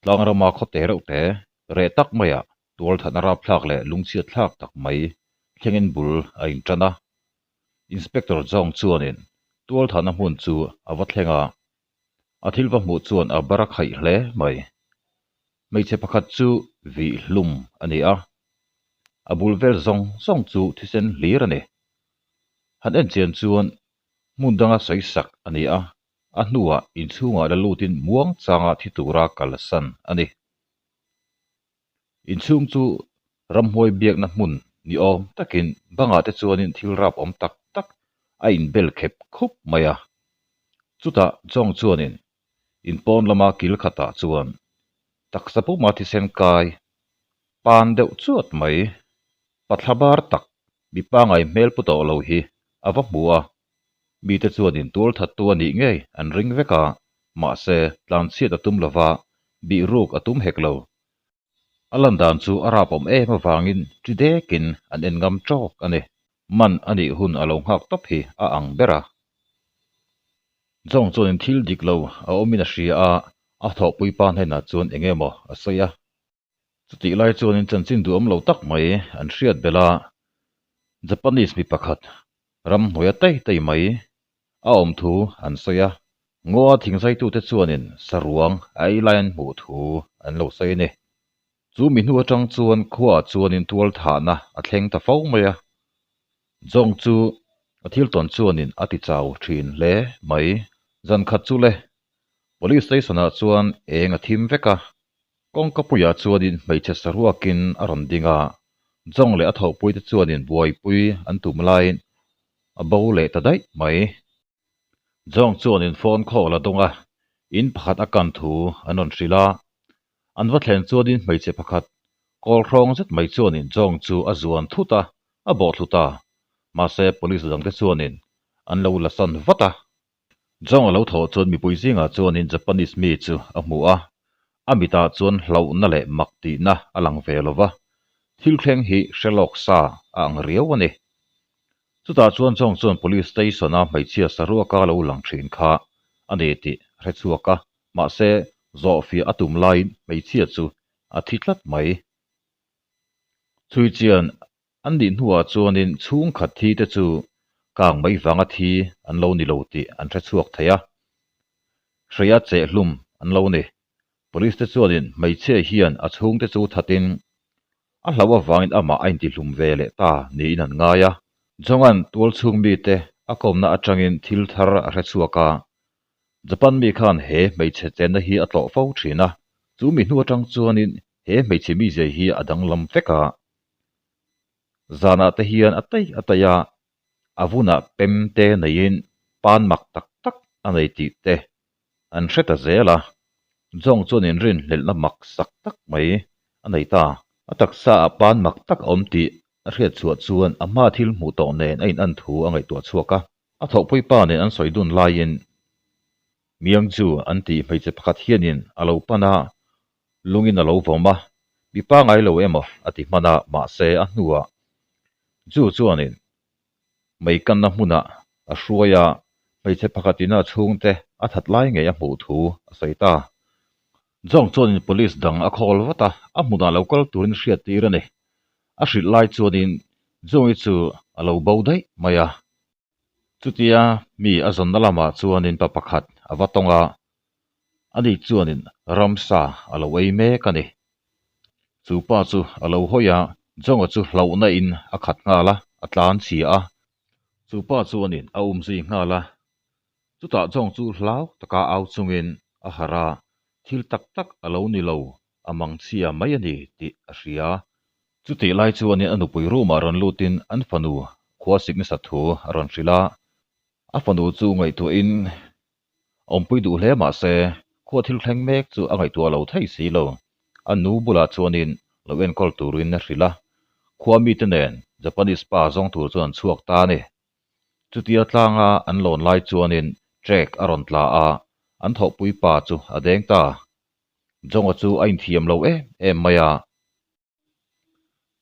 Tlangrama khaw te reuh te reh tak maiah tualthatna rapthlak leh lungchhiat thlak tak mai thlengin bul a intan a. Inspector Jong chuanin tualthatna hmun chu a va thleng a, a thil va hmuh chuan a bar a khaih hle mai. Hmeichhe pakhat chu vih hlum a ni a, a bul vel zawng zawng chu thisen hlir a ni. Han en chian chuan hmun danga sawi sak a ni a, a hnuah inchhungah la lutin muang changa thi tura kalsan a ni. Inchhung chu ramhuai biakna hmun ni awm takin bangah te chuanin thil rap awm tak tak a inbel khep khup mai a. Chutah Jong chuanin inpawn lama kil khatah chuan taksa puma thisen kai pan deuh chuat mai, pathla bar tak mipa ngai hmel pu tawh lo hi a va hmu a. Mite chuanin tual thattu a nih ngei an ring vek a, mahse tlanchhiat a tum lova, bih ruk a tum hek lo. A lan dan chu a rap awm em avangin ṭi dekin an en ngam ṭawk a ni. Man a nih hun a lo nghak tawp hi a ang ber a. Jong chuanin thil dik lo a awmin a hria a, a thawhpuipa hnenah chuan eng emaw a sawi a. Chutih lai chuanin chanchin duhawm lo tak mai an hriat belh a, Japanese mi pakhat ramhnuaia tei tei mai a awm thu an sawi a, Ngoa thingzaitute chuanin saruang a ei lai an hmuh thu an lo sawi a ni. Chu mi hnu atang chuan khuaah chuanin tual thahna a thleng ta fo mai a, Jong chu a thil tawn chuanin a ti chau thin hle mai. Zan khat chu le, Police station-ah chuan eng a thim vek a, Kawngka puiah chuanin hmeichhe saruakin a rawn ding a, Jong leh a thawhpuite chuanin buaipui an tum laiin a bo leh ta daih mai. Jong chuanin phone call a dawng a, in pakhat a kan thu an rawn hrilh a. An va thlen chuanin hmeichhe pakhat kawl hrawng zet mai chuanin Jong chu a zuan thut a, a bawhthlu ta. Mahse police dangte chuanin an lo la san vat a. Jong a lo thawh chuan mipui zingah chuanin Japanese mi chu a hmu a, a mitah chuan hlauhna leh mak tihna a lang ve lo va, thil thleng hi hre lawk sa a ang riau a ni. Chutah chuan Jong chuan police station-a hmeichhia saruaka lo lang thin kha a ni tih a hre chhuak a, mahse zawhfiah a tum laiin hmeichhia chu a thi tlat mai. Chhui chian An nih hnuah chuanin chhungkhat thi te chu kang mai vanga thi an lo ni lo tih an hre chhuak thei a, hreia chehhlum an lo ni. Police te chuanin hmeichhia hian a chhungte chu thatin a hlauh avangin amah a intihlum ve leh ta niin an ngai a. Jong-an tualchhung mite a kawmna atangin thil thar a hre chhuak a, Japan mi khan he hmeichhe chenna hi a tlawh fo thin a, chu mi hnu atang chuanin he hmeichhe mizia hi a danglam vek a. Zanah te hian a taih a taih a, a vunah pem te neiin pan mak tak tak a nei tih te an hre ta zel a. Jong chuan inrinhlelhna mak sak tak mai a nei ta. A taksa ah pan mak tak a awm tih a hriat chhuah chuan a hma thil hmuh tawh nen a in-an thu a ngaihtuah chhuak a. A thawhpui pa nen an sawi dun laiin Miang chu an tih hmeichhe pakhat hianin a lo pan a, lungin a lo vawm a, mi pangai lo emaw a ti hman a, mahse a hnuah chu chuanin mei kanna hmunah a hruai a, hmeichhe pakhatin a chhungte a that lai ngei a hmuh thu a sawi ta. Jong chuanin police dang a call vat a, a hmunah lo kal turin hriat tir a ni. A hrilh lai chuanin Jongi chu a lo bo daih mai a. Chutia mi a zawnna lamah chuanin pa pakhat a va tawng a, ani chuanin ramsa a lo ei mek a ni. Chu pa chu a lo hawi a, Jonga chu hlauhna in a khat nghal a, a tlan chhia a. Chu pa chuanin a um zui nghal a, chutah Jong chu hlau taka au chungin a harh a, thil tak tak a lo ni lo, a mang chhia mai a ni tih a hria. Chutih lai chuanin a nupui room-ah rawn lutin an fanu khua sik nasa thu a rawn hrilh a, a fanu chu ngaihtuahin awmpui duh hle mah se khua thil thleng mek chu a ngaihtuah lo thei si lo. A nu bulah chuanin lo enkawl turin a hrilh a, khua mite nen Japanese pa zawng tur chuan an chhuak ta a ni. Chutia tlanga an lawn lai chuanin trek a rawn tla a, an thawhpui pa chu a deng ta. Jonga chu a inthiam lo em em mai a.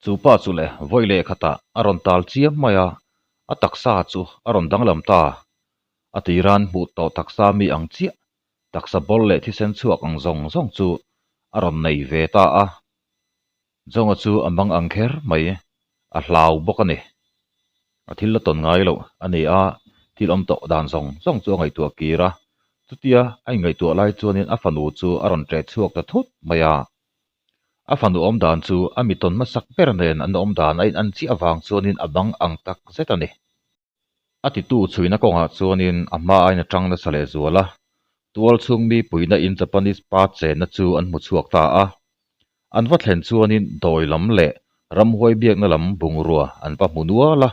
Chu pa chu le vawi leh khatah a rawn tal chiam mai a, a taksa chu a rawn danglam ta. A tiran hmuh tawh taksa mi ang chiah, taksa bawl leh thisen chhuak ang zawng zawng chu a rawn nei ve ta a. Zawnga chu a mang ang kher mai, a hlau bawk a ni. A thil la tawn ngai loh a ni a, thil awm tawh dan zawng zawng chu a ngaihtuah kir a. Chutia a inngaihtuah lai chuanin a fanu chu a rawn ṭeh chhuak ta thut mai a. A fanu awm dan chu a mi tawn hmasak ber nen an awm dan a in-an chiah avang chuanin a bang ang tak zet a ni. A titu chhuina kawngah chuanin a hma aiin a tang nasa leh zual a, tual chhung mi puihna in Japanese pa chenna chu an hmu chhuak ta a. An va thlen chuanin dawi lam leh ramhuai biakna lam bungrua an va hmu nual a.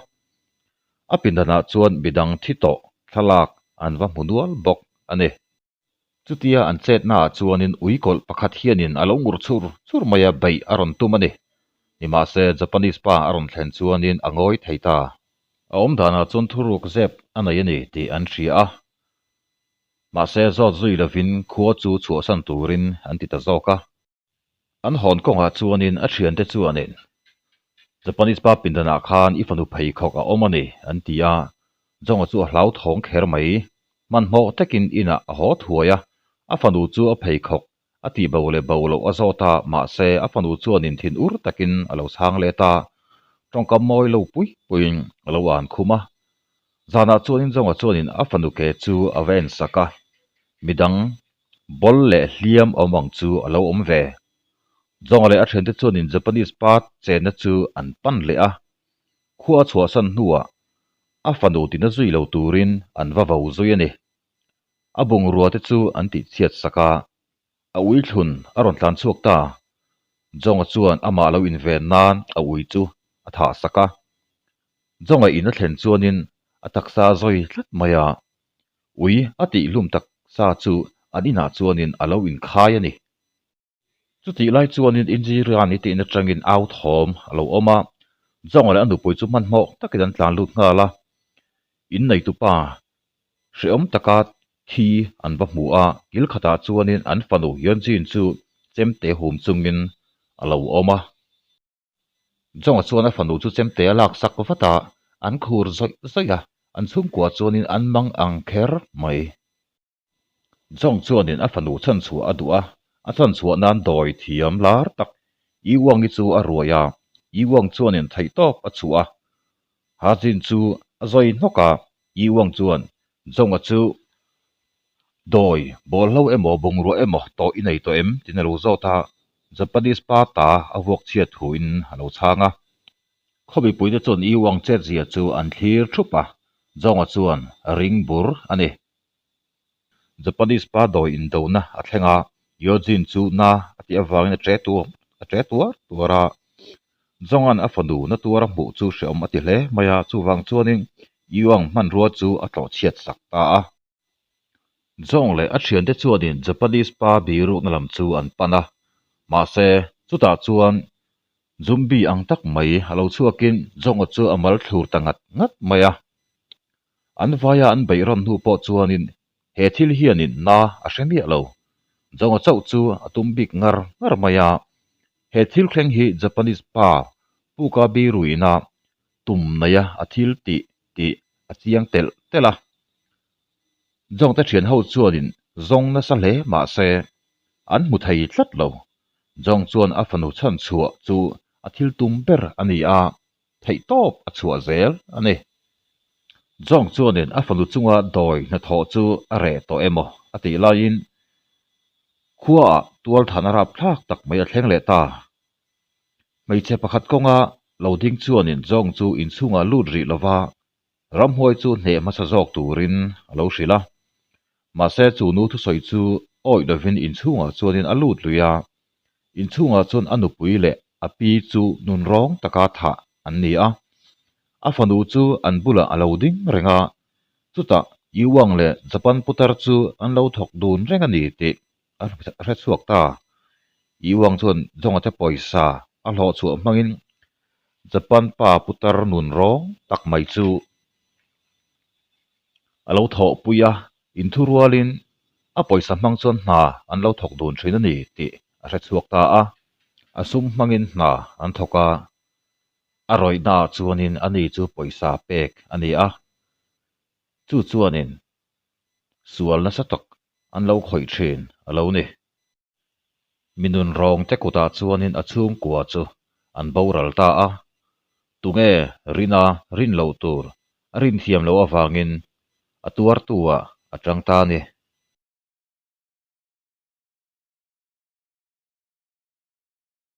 A pindanah chuan midang thi tawh thlalak an va hmu nual bawk a ni. Chutia an chetnaah chuanin ui kawlh pakhat hianin a lo ngur chur chur mai a, beih a rawn tum a ni. Nimahse, Japanese pa a rawn thlen chuanin a ngawi thei ta. A awm danah chuan thuruk zep a nei a ni tih an hria a. Mahse, zawt zui lovin khua chu chhuahsan turin an ti ta zawk a. An hawn kawngah chuanin a thiante chuanin, Japanese pa pindanah khan i fanu pheikhawk a awm a ni, an ti a. Zawnga chu a hlauthawng kher mai. Hmanhmawh takin inah a haw thuai a, a fanu chu a pheikhawk a tih bo leh bo loh a zawt a, mahse a fanu chuanin thin ur takin a lo chhang let a, tawngkam mawi lo pui puiin a lo an khum a. Zanah chuanin Zawnga chuanin a fanu ke chu a va en sak a, midang Ball leh hliam awm ang chu a lo awm ve. Zawnga leh a thiante chuanin Japanese pa chenna chu an pan leh a, khua a chhuahsan hnuah a fanu tina zui lo turin an va vo zui a ni. A bungrua te chu an tihchhiat sak a, a ui thlun a rawn tlan chhuak ta. Zawnga chuan amah lo inven nan a ui chu a thah sak a. Zawnga in a thlen chuanin a taksa a zawi tlat mai a, Ui a tihhlum tak sa chu an inah chuanin a lo inkhai a ni. Chutih lai chuanin Injiriani te in atangin au thawm a lo awm a, Zawnga leh a nupui chu hmanhmawh takin an tlan lut nghal a. In neitupa hrehawm taka thi an va hmu a, kil khatah chuanin an fanu Yeonjin chu chemte hum chungin a lo awm a. Zawnga chuan a fanu chu chemte a lak sak vat a, an khur zawih zawih a, an chhungkua chuanin an mang ang kher mai. Zawng chuanin a fanu chhanchhuah a duh a, a chhanchhuah nan dawi thiam lar tak Iwangi chu a ruai a, Iwang chuanin theihtawp a chhuah a. Hajin chu a zawi hnawk a, Iwang chuan Zawnga chu Dawi, bawlhlo emaw bungrua emaw tawh i nei tawh em? tiin a lo zawt a, Japanese pa ta a vuak chhiat thuin a lo chhang a. Khawmipuite chuan Iwang chetzia chu an thlir thup a, Zawnga chuan a ring bur a ni. Japanese pa dawi indona a thleng a, Yojin chu na a tih avangin a ṭe tuar a ṭe tuar tuar a. Zhong-a'n a fanu na tuar a hmuh chu hrehawm a ti hle mai a, chuvang chuanin Yuang hmanrua chu a tlawh chhiat sak ta a. Zhong leh a thiante chuanin Japanese pa birukna lam chu an pan a, mahse chutah chuan Zombie ang tak mai a lo chhuakin Zhong-a chu a mal thlur ta ngat ngat mai a. An vaia an beih rawn hnu pawh chuanin he thil hianin na a hre miah lo. Zawnga chauh chu a tum bik ngar ngar mai a. He thil thleng hi Japanese pa Puka Biruina tum neia a thil tih tih a chiang telh telh a. Zawngte thian ho chuanin zawng nasa hle mah se an hmu thei tlat lo. Zawng chuan a fanu chhanchhuah chu a thil tum ber a ni a. Theih tawp a chhuah zel a ni. Zawng chuanin a fanu chunga dawi hnathawh chu a reh tawh emaw a tih laiin khuaah tualthan a rapthlak tak mai a thleng leh ta. Hmeichhe pakhat kawnga lo ding chuanin Zawng chu inchhungah lut rih lova ramhuai chu hneh hmasa zawk turin a lo hrilh a. Mahse chu nu thusawi chu awih lovin inchhungah chuanin a lut lui a, inchhungah chuan a nupui leh a pi chu nunrawng taka thah an ni a. A fanu chu an bulah a lo ding reng a, chutah Yuang leh Japan putar chu an lo thawk dun reng a ni tih a hre chhuak ta. Yuang chuan Zawnga te pawisa a hlawh chhuah hmangin Japan pa putar nunrawng tak mai chu a lo thawhpui a, inthurualin a pawisa hmang chuan hna an lo thawk dun thin a ni tih a hre chhuak ta a. A sum hmangin hna an thawk a, a rawihnaah chuanin ani chu pawisa pek a ni a, chu chuanin sual nasa tak an lo khawih thin a lo ni. Mi nunrawng te kutah chuanin a chhungkua chu an boral ta a. Tunge rina rin loh tur a rin thiam loh avangin a tuartu ah a tang ta a ni.